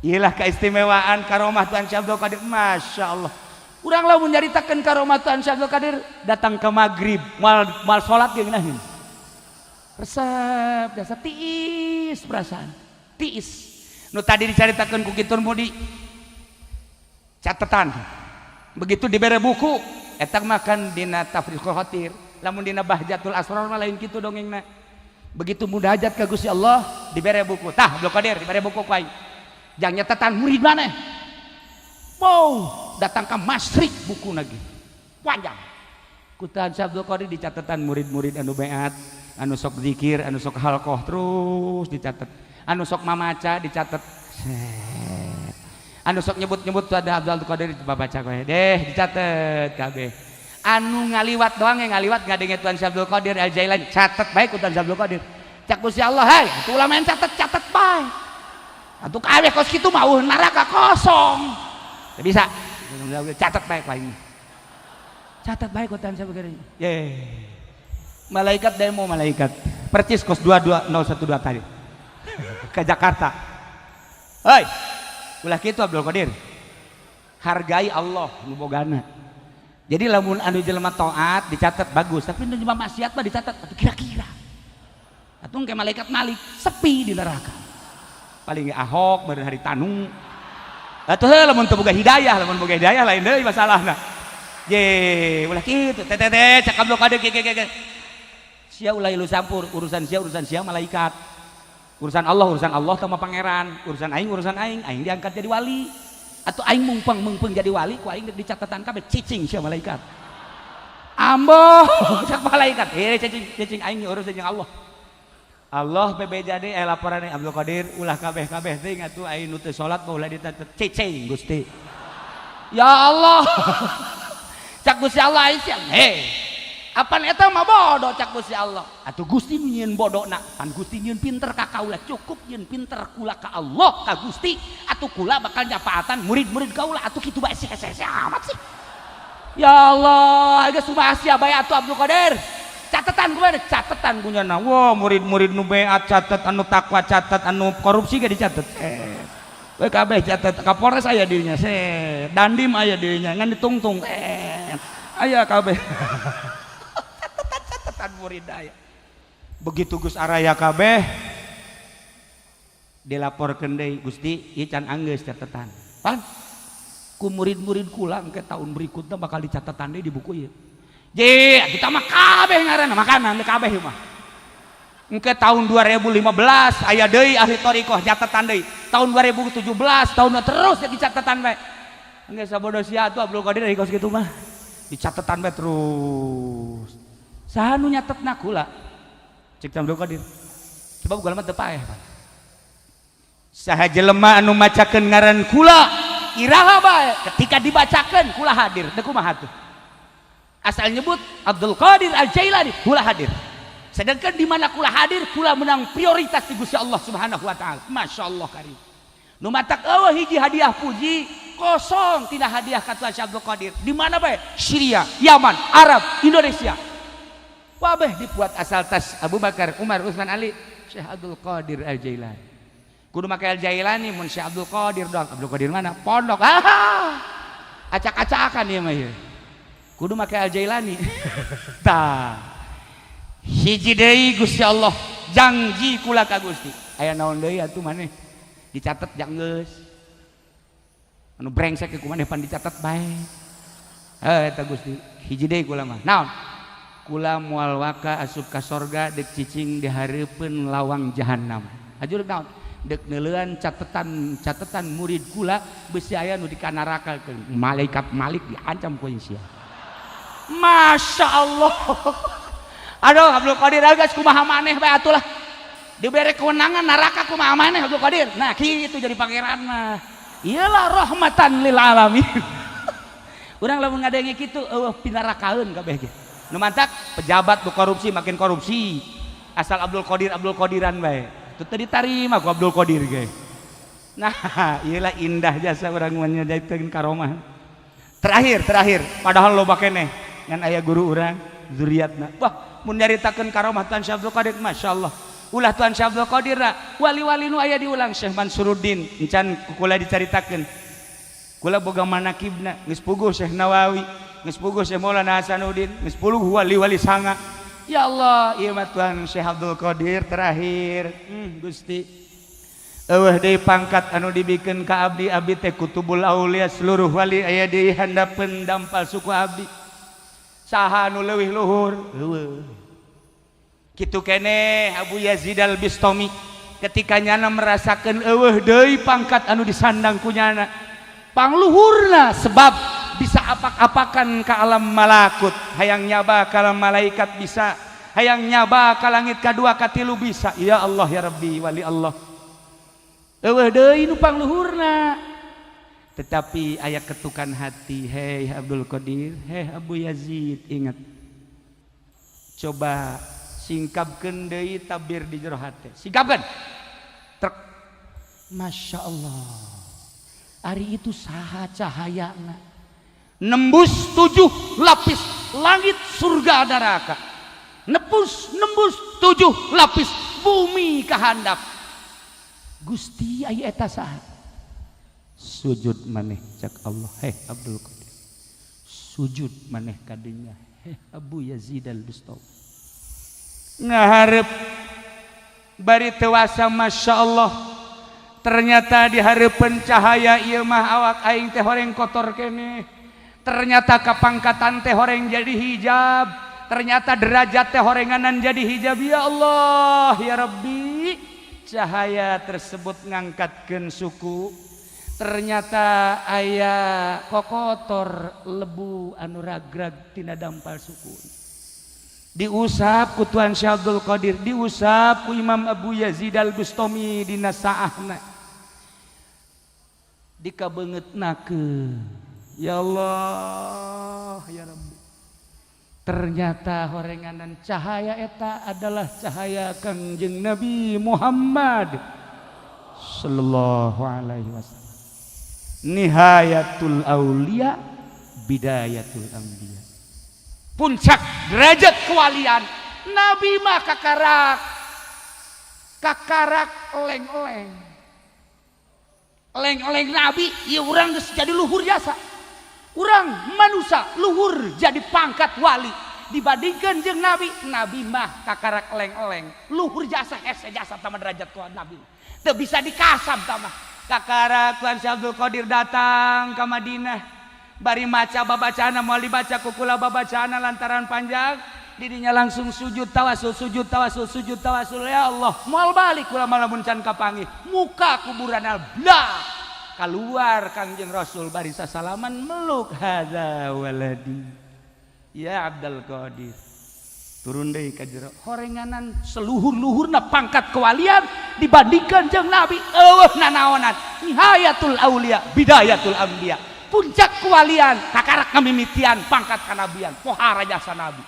Iyalah keistimewaan karomah Tuhan Syekh Abdul Qadir. Masya Allah. Urang lamun nyaritakeun karomah Tuhan Syekh Abdul Qadir datang ke maghrib, moal moal salat ge ngeunaheun. Resep biasa tiis perasaan. Tiis. Nu tadi dicaritakeun ku Kitur Mudi catatan. Begitu dibere buku, eta makan dina Tafrijul Khatir. Lamun dina Bahjatul Asrar mah lain kitu dongengna. Begitu munajat ka Gusti Allah, dibere buku. Tah, Abdul Qadir dibere buku ku aing. Jang nyatetan murid maneh. Wow, datang ke Masyrik buku lagi. Panjang. Ku Tuhan Syekh Abdul Qadir dicatetan murid-murid anu beat, anu sok zikir, anu sok halqoh terus dicatat. Anu sok mamaca dicatat. Set. Anu sok nyebut-nyebut tuh ada Abdul Qadir baca kowe deh, dicatat kabeh. Anu ngaliwat doang yang ngaliwat ngadenge Tuhan Syekh Abdul Qadir Al Jailani, catat baik ku Tuhan Syekh Abdul Qadir. Cak Gusti Allah, "Hai, atuh ulah main catet-catet bae. Atuh kabeh kos kitu mah eueuh neraka kosong." Teu bisa. Catat baik paling. Catat baik ku Tuhan Syekh Abdul Qadir. Ye. Malaikat demo malaikat. Percis kos 22012 tadi. Ke Jakarta. Hei, ulah kitu, Abdul Qadir. Hargai Allah nu bogana. Jadi lamun anu jelema taat dicatat bagus, tapi nu jelema maksiat mah dicatat atuh kira-kira. Atuh ke malaikat malik sepi di neraka. Paling ge Ahok beureun hari tanu. Atuh heuh lamun teu boga hidayah, lamun boga hidayah lain deui masalahna. Ye, ulah kitu. Teh teh teh cak Abdul Qadir kieu kieu kieu. Sia ulah ilu sampur, urusan sia urusan sia malaikat. Urusan Allah urusan Allah sama pangeran, urusan aing urusan aing, aing diangkat jadi wali. Atau aing mungpeng mungpeng jadi wali, ku aing di catatan kabeh, cicing sia malaikat. Ambo, cak malaikat, eh cicing cicing, aing urusan jeung Allah. Allah bebeja deui eh laporan Abdul Qadir, ulah kabeh-kabeh teuing atuh, aing nu teu salat mah ulah dicatet. Cicing Gusti. Ya Allah. Cak Gusti Allah aing sia. Hei. Apan eta mah bodoh, cak Gusti Allah. Atuh Gusti nu nyieun bodona, pan Gusti nyieun pinter ka kaula, cukup nyieun pinter kula ka Allah ka Gusti. Atuh kula bakal nyafaatan murid-murid kaula, atuh kitu bae sih hese amat sih. Ya Allah, geus kumaha sia bae atuh, Abdul Qadir. Catatan kumaha catatan kunyana. Wah, murid-murid nu beat catat, anu takwa catat, anu korupsi ge dicatat. Eh. We kabeh catat, Kapolres aya dirinya, set. Dandim aya dirinya, ngan ditungtung. Eh. Aya kabeh. Catatan murid aya. Begitu Gus araya kabeh dilaporkeun deui, "Gusti, ieu can anggeus catatan." Pan ku murid-murid kula ke tahun berikutnya bakal dicatetan deui di buku ieu. Je, kita mah kabeh ngaranna makanan kabeh mah. Engke tahun 2015 aya deui ahli thariqah catatan deui. Tahun 2017 tahun terus jadi catatan bae. Engke sabodo sia atuh Abdul Qadir dari kos kitu mah. Dicatetan bae terus. Saha nu nyatetna? Kula. Cek Abdul Qadir. Sebab kula mah teu paeh, Pak. Saha jelema anu macakeun ngaran kula iraha bae, ketika dibacakeun kula hadir. Deuk kumaha tuh? Asal nyebut Abdul Qadir Al Jailani, kula hadir. Sedangkan di mana kula hadir, kula menang prioritas di Gusti Allah Subhanahu wa taala. Masya Allah karim. Nu matak eueuh hiji hadiah puji kosong tina hadiah ka Tuhan Syekh Abdul Qadir. Di mana bae? Syria, Yaman, Arab, Indonesia. Wabeh dibuat asal tas Abu Bakar, Umar, Utsman, Ali, Syekh Abdul Qadir Al Jailani. Kudu make Al Jailani, mun Syekh Abdul Qadir doang. Abdul Qadir mana? Pondok. Ah. Acak-acakan ieu mah ieu. Kudu make Al Jailani. Tah. Hiji deui, Gusti Allah janji kula ka Gusti. Aya naon deui atuh maneh? Dicatet jang geus. Anu brengsek ku maneh pan dicatet bae. Eh, eta Gusti, hiji deui kula mah. Naon? Kula moal waka asup ka sorga dek cicing di hareupeun lawang jahanam. Hatur naon? Dek neuleuan catetan catetan murid kula, besi aya nu dikanaraka, malaikat Malik diancam ku sia. Masya Allah. Aduh, Abdul Qadir geus kumaha maneh bae atuh lah. Dibere kewenangan neraka kumaha maneh Abdul Qadir. Nah, kitu jadi pangeran mah. Iyalah, rahmatan lil alamin. Urang lamun ngadenge kitu eueuh pinarakaeun kabeh ge. Nu mantak pejabat nu korupsi makin korupsi. Asal Abdul Qadir Abdul Qadiran bae. Itu teu ditarima ku Abdul Qadir ge. Nah, iyalah indah jasa urang menyediakeun karomah. Terakhir, terakhir, padahal loba keneh ngan aya guru urang zuriatna. Wah, mun nyaritakeun karomah Tuan Syekh Abdul Qadir, Masya Allah. Ulah Tuan Syekh Abdul Qadir, wali-wali nu aya diulang Syekh Mansuruddin, encan kula dicaritakeun. Kula boga manakibna, geus puguh Syekh Nawawi, geus puguh Syekh Maulana Hasanuddin, geus puguh wali-wali sanga. Ya Allah, ieu mah Tuan Syekh Abdul Qadir terakhir. Gusti. Eueuh deui pangkat anu dibikeun ka abdi, abdi teh kutubul aulia, seluruh wali aya di handapeun dampal suku abdi. Saha anu leuwih luhur? Eueuh. Kitu keneh Abu Yazid Al Bistami ketika nyana merasakan eueuh deui pangkat anu disandang ku nyana. Pangluhurna sebab bisa apak-apakan ke alam malakut, hayang nyaba ka alam malaikat bisa, hayang nyaba ka langit kadua katilu bisa. Ya Allah ya Rabbi, wali Allah. Eueuh deui nu pangluhurna. Tetapi aya ketukan hati, hei Abdul Qadir, hei Abu Yazid, ingat. Coba singkapkeun deui tabir di jero hate. Singkapkeun. Trek. Masya Allah. Ari itu saha cahayana? Nembus tujuh lapis langit, surga, neraka. Nembus nembus tujuh lapis bumi kehandap. Gusti, aya eta saha? Sujud maneh, cak Allah, heh Abdul Qadir. Sujud maneh kadinya, heh Abu Yazid Al-Bistami. Ngaharep bari tewasa, Masya Allah. Ternyata di hareupeun cahaya ieu mah awak aing teh horeng kotor keneh. Ternyata kapangkatan teh horeng jadi hijab. Ternyata derajat teh horenganan jadi hijab. Ya Allah ya Rabbi, cahaya tersebut ngangkatkeun suku. Ternyata aya kokotor lebu anu ragrag tina dampal suku, diusap ku Tuan Syekh Abdul Qadir, diusap ku Imam Abu Yazid Al Bustami dina saahna, dikabeungeutnakeun. Ya Allah ya Rabbi, ternyata horenganan cahaya eta adalah cahaya Kangjeng Nabi Muhammad sallallahu alaihi wasallam. Nihayatul aulia, bidayatul anbiya, puncak derajat kewalian. Nabi mah kakarak kakarak eleng-eleng eleng-eleng nabi ya. Urang geus jadi luhur jasa, urang manusia luhur jadi pangkat wali dibandingkan jeung nabi. Nabi mah kakarak eleng-eleng, luhur jasa, hese jasa tama derajat ku nabi, teu bisa dikasab tama. Kakara Tuan Syekh Abdul Qadir datang ke Madinah. Bari maca babacana, moal dibaca ku kula babacana lantaran panjang. Didinya langsung sujud tawasul, sujud tawasul, sujud tawasul. Ya Allah, moal balik kula lamun can kapanggih muka kuburan. Blah, keluar Kangjeng Rasul bari sasalaman, meluk, "Hadza waladi ya Abdul Qadir." Turun deui ka jero horenganan seluhur-luhurna pangkat kewalian dibandingkan jeung Nabi eueuh nanaonan. Nihayatul aulia, bidayatul anbiya, puncak kewalian kakarak ngamimitian pangkat kanabian, pohara jasa Nabi.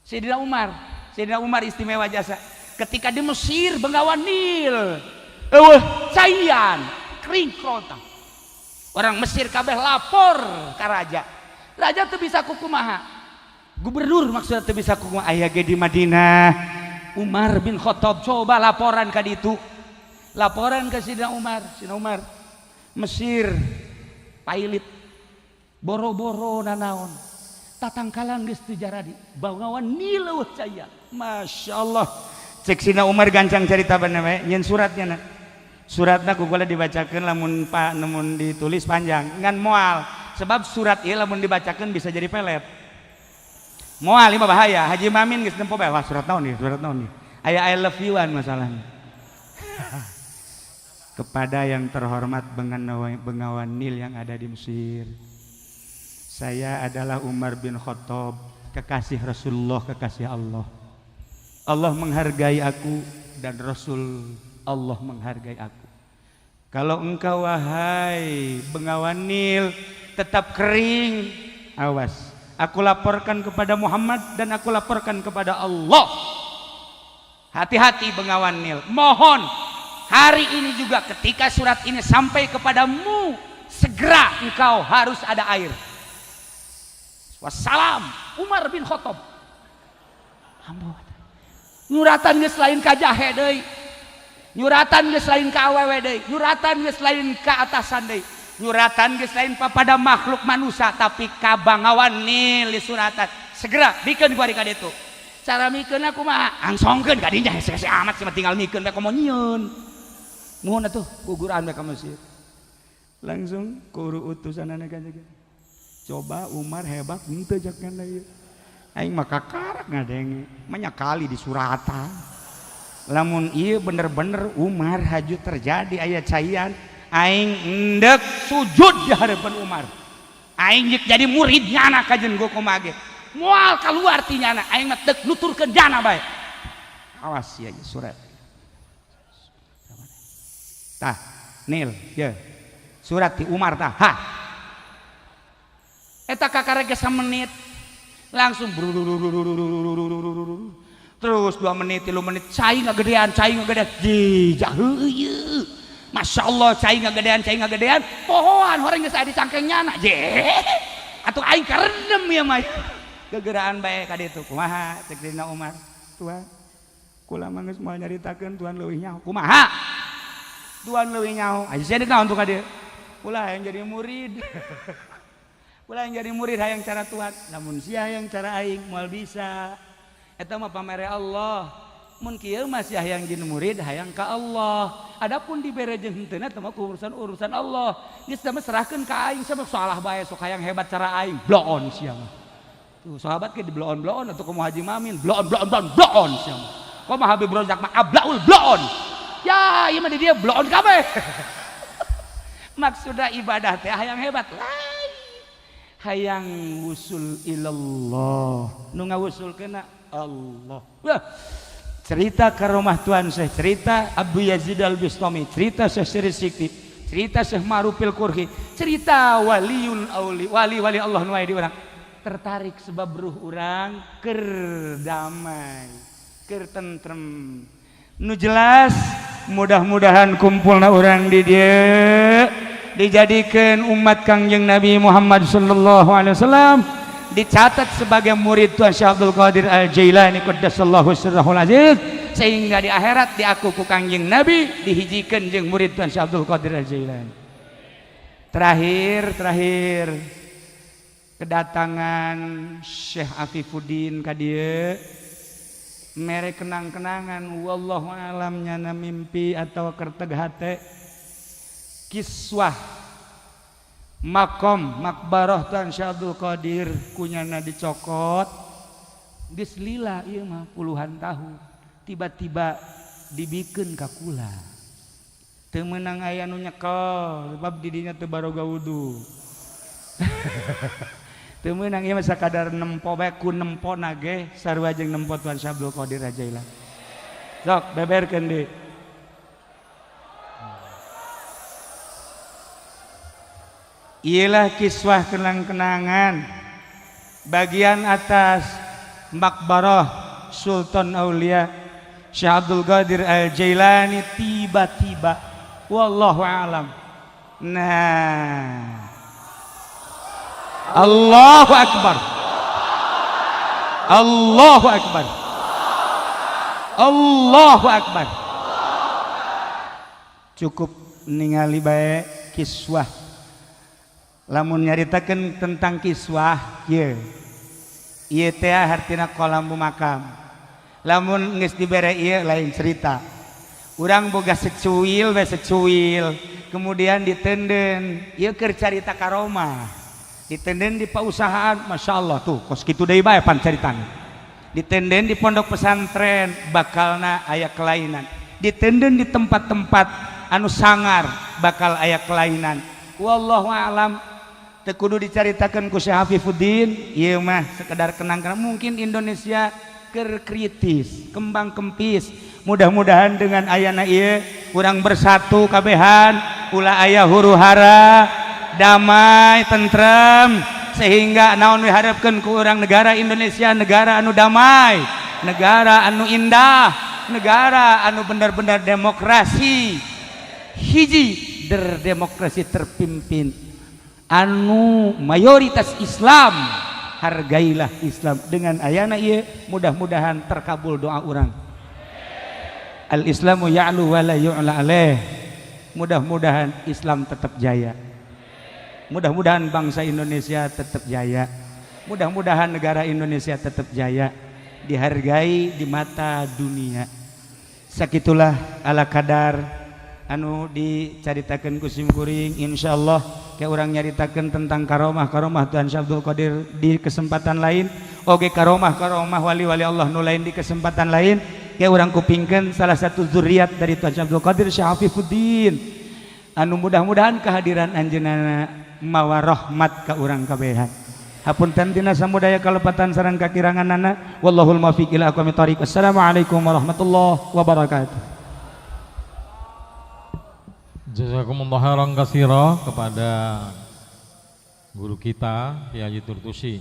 Sayyidina Umar, Sayyidina Umar istimewa jasa ketika di Mesir, Bengawan Nil eueuh caian, kering kerontang. Orang Mesir kabeh lapor ka raja, raja tuh bisa kukumaha, gubernur maksudnya tuh bisa kukumaha. Aya ge di Madinah Umar bin Khattab, coba laporan ka ditu, laporan ke Sayyidina Umar. "Sayyidina Umar, Mesir pailit, boro-boro nanaon, tatangkalan geus teu jaradi, Bengawan Nil eueuh caian." Masya Allah, cek Sayyidina Umar, gancang cerita bener we nyeun suratnya na. Suratna ku kula dibacakeun, lamun pa lamun ditulis panjang ngan moal, sebab surat ieu lamun dibacakeun bisa jadi pelet. Moal, ieu mah bahaya. Haji Mamin geus nempo bae, "Wah, surat naon nih, surat naon nih?" Aya "I love you-an masalahnya. Kepada yang terhormat Bengawan Nil yang ada di Mesir. Saya adalah Umar bin Khattab, kekasih Rasulullah, kekasih Allah. Allah menghargai aku dan Rasul Allah menghargai aku. Kalau engkau, wahai Bengawan Nil, tetap kering, awas. Aku laporkan kepada Muhammad dan aku laporkan kepada Allah. Hati-hati, Bengawan Nil. Mohon hari ini juga ketika surat ini sampai kepadamu, segera engkau harus ada air. Wassalam, Umar bin Khattab. Nyuratan geus lain ka jahe deui. Nyuratan geus lain ka awewe deui. Nyuratan geus lain ka atasan deui. Nyuratan geus lain pada makhluk manusia, tapi ka Bangawan Nil disuratan. Segera bikeun ku ari ka ditu. Cara mikeun aku mah angsongkeun ka dinya, hese-hese amat sih, tinggal mikeun bae, komo nyieun. Nuhun atuh, guguran bae ka Mesir. Langsung ku utusanana ka. Coba Umar hebat henteu cek ieu. Aing mah kakarak ngadenge, banyak kali di suratan. Lamun ieu bener-bener Umar haju terjadi aya caian, aing endek sujud di hadapan Umar. Aing jek jadi murid nyana kajen gua kumaha ge. Moal keluar ti nyana, aing mah deuk nuturkeun jana bae. Awas ya surat. Tah, Nil, ya. Surat ti Umar tah. Ha. Eta kakarek menit langsung terus 2 menit, 3 menit, cai ngagedean, cai ngagedean, jijah heueuh. Masya Allah, cai ngagedean, cai ngagedean, pohoan horeng geus aya di cangkeng nyana je atuh aing karendem ya mah gegeraan bae ka ditu. "Kumaha?" cek Dina Umar. "Tuan, kula mah geus moal nyaritakeun, tuan leuwih nyaho." "Kumaha tuan leuwih nyaho?" Aya sia naon tuh ka dieu? "Kula hayang jadi murid, kula yang jadi murid, hayang cara tuan. Namun sia hayang cara aing moal bisa, eta mah pamere Allah. Mun kieu mah sia hayang jadi murid, hayang ka Allah. Adapun dibere jeung henteu eta mah urusan urusan Allah. Geus mah serahkeun ka aing, sama salah bae sok hayang hebat cara aing. Bloon sia mah." Tuh sahabat ke di bloon bloon atau komo Haji Mamin bloon bloon bloon bloon sia mah. Komo Habib Rozak mah ablaul bloon. Ya, ieu mah di dia bloon kabeh. Maksudnya ibadah teh hayang hebat lain, hayang wusul ilallah, nu ngawusul kena Allah. Wah, cerita karomah Tuan Syekh, cerita Abu Yazid Al Bistami, cerita Syekh Siri Sikti, cerita Syekh Ma'rufil Qurhi, cerita waliul auli, wali wali Allah nu di urang tertarik, sebab ruh urang ker damai, ker tentrem. Nu jelas mudah-mudahan kumpulna urang di dieu dijadikan umat Kangjeng Nabi Muhammad sallallahu alaihi wasallam, dicatat sebagai murid Tuhan Syekh Abdul Qadir Al Jailani qaddasallahu sirrahul aziz, sehingga di akhirat diaku ku Kangjeng Nabi dihijikeun jeung murid Tuhan Syekh Abdul Qadir Al Jailani. Terakhir, terakhir, kedatangan Syekh Afifuddin ka dieu mere kenang-kenangan, wallahu alam nyana mimpi atau kerteg hate, kiswah. Makom makbarah Tuan Syekh Abdul Qadir kunyana dicokot, geus lila ieu mah puluhan tahun, tiba-tiba dibikeun ka kula. Teu meunang aya nu nyekel sebab di dinya teu baroga wudu. Teu meunang ieu mah, sakadar nempo bae, ku nempo nage sarua jeung nempo Tuan Syekh Abdul Qadir Jailani. Sok beberkeun deui. Ialah kiswah kenang-kenangan bagian atas makbarah Sultan Aulia Syekh Abdul Qadir Al-Jailani. Tiba-tiba, wallahu alam. Nah, Allahu Akbar, Allahu Akbar, Allahu Akbar. Cukup ningali bae kiswah. Lamun nyaritakeun tentang kiswah kieu, ieu teh hartina kolam makam. Lamun geus dibere ieu lain cerita. Urang boga secuil we, secuil, kemudian ditenden ieu keur carita karomah, ditenden di pausahaan, Masya Allah tuh kos kitu deui bae pan caritana. Ditenden di pondok pesantren bakalna aya kelainan, ditenden di tempat-tempat anu sangar bakal aya kelainan. Wallahu alam, teu kudu dicaritakeun ku Syekh Hafifuddin, ieu mah sekedar kenang-kenang. Mungkin Indonesia keur kritis, kembang kempis. Mudah-mudahan dengan ayana ieu urang bersatu kabehan, ulah aya huru hara, damai, tentrem, sehingga naon diharapkeun ku urang negara Indonesia, negara anu damai, negara anu indah, negara anu benar-benar demokrasi, hiji der demokrasi terpimpin anu mayoritas Islam. Hargailah Islam. Dengan ayana ieu mudah-mudahan terkabul doa urang. Al Islamu ya'lu wa la yu'la alaih. Mudah-mudahan Islam tetap jaya, mudah-mudahan bangsa Indonesia tetap jaya, mudah-mudahan negara Indonesia tetap jaya, dihargai di mata dunia. Sakitulah ala kadar anu dicaritakeun ku sim kuring. Insyaallah kayak urang nyaritakeun tentang karomah karomah Tuhan Syekh Abdul Qadir di kesempatan lain, oge karomah karomah wali-wali Allah nu lain di kesempatan lain. Kayak urang kupingkeun salah satu zuriat dari Tuhan Syekh Abdul Qadir, Syekh Afifuddin, anu mudah-mudahan kehadiran anjeunna mawa rahmat ka urang kabehan. Hapunten tina samudaya kalepatan sareng kakiranganana. Wallahul muwaffiq ila aqwamit thoriq. Assalamualaikum warahmatullahi wabarakatuh. Jazakumullah khairan katsira kepada guru kita Kiai Haji Turtusi.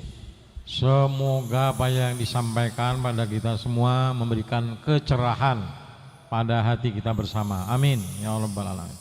Semoga apa yang disampaikan pada kita semua memberikan kecerahan pada hati kita bersama. Amin ya rabbal alamin.